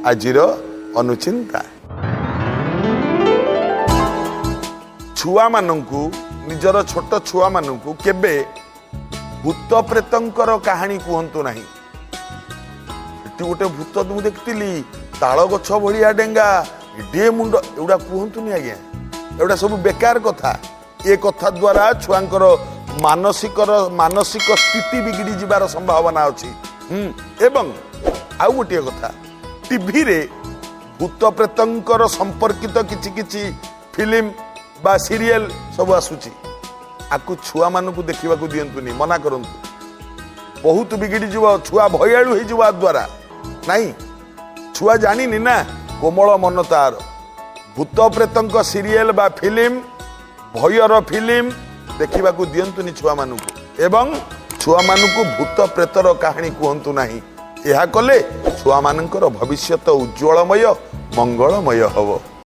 ଆଜିର ଅନୁଚିନ୍ତା। ଛୁଆମାନଙ୍କୁ, ନିଜର ଛୋଟ ଛୁଆମାନଙ୍କୁ କେବେ ଭୂତ ପ୍ରେତଙ୍କର କାହାଣୀ କୁହନ୍ତୁ ନାହିଁ। ଏଠି ଗୋଟେ ଭୂତ ମୁଁ ଦେଖିଥିଲି, ତାଳ ଗଛ ଭଳିଆ ଡେଙ୍ଗା, ଏଡେ ମୁଣ୍ଡ, ଏଗୁଡ଼ା କୁହନ୍ତୁନି ଆଜ୍ଞା। ଏଗୁଡ଼ା ସବୁ ବେକାର କଥା। ଏ କଥା ଦ୍ୱାରା ଛୁଆଙ୍କର ମାନସିକ ସ୍ଥିତି ବିଗିଡ଼ି ଯିବାର ସମ୍ଭାବନା ଅଛି। ଏବଂ ଆଉ ଗୋଟିଏ କଥା, ଟିଭିରେ ଭୂତ ପ୍ରେତଙ୍କର ସମ୍ପର୍କିତ କିଛି କିଛି ଫିଲ୍ମ ବା ସିରିଏଲ ସବୁ ଆସୁଛି। ଆକୁ ଛୁଆମାନଙ୍କୁ ଦେଖିବାକୁ ଦିଅନ୍ତୁନି, ମନା କରନ୍ତୁ। ବହୁତ ବିଗିଡ଼ି ଯିବ, ଛୁଆ ଭୟାଳୁ ହେଇଯିବ ଆ ଦ୍ୱାରା। ନାଇଁ, ଛୁଆ ଜାଣିନି ନା, କୋମଳ ମନ ତାର। ଭୂତ ପ୍ରେତଙ୍କ ସିରିଏଲ ବା ଫିଲ୍ମ, ଭୟର ଫିଲ୍ମ ଦେଖିବାକୁ ଦିଅନ୍ତୁନି ଛୁଆମାନଙ୍କୁ ଏବଂ ଛୁଆମାନଙ୍କୁ ଭୂତ ପ୍ରେତର କାହାଣୀ କୁହନ୍ତୁ ନାହିଁ। ଏହା କଲେ ଛୁଆମାନଙ୍କର ଭବିଷ୍ୟତ ଉଜ୍ଜ୍ୱଳମୟ, ମଙ୍ଗଳମୟ ହେବ।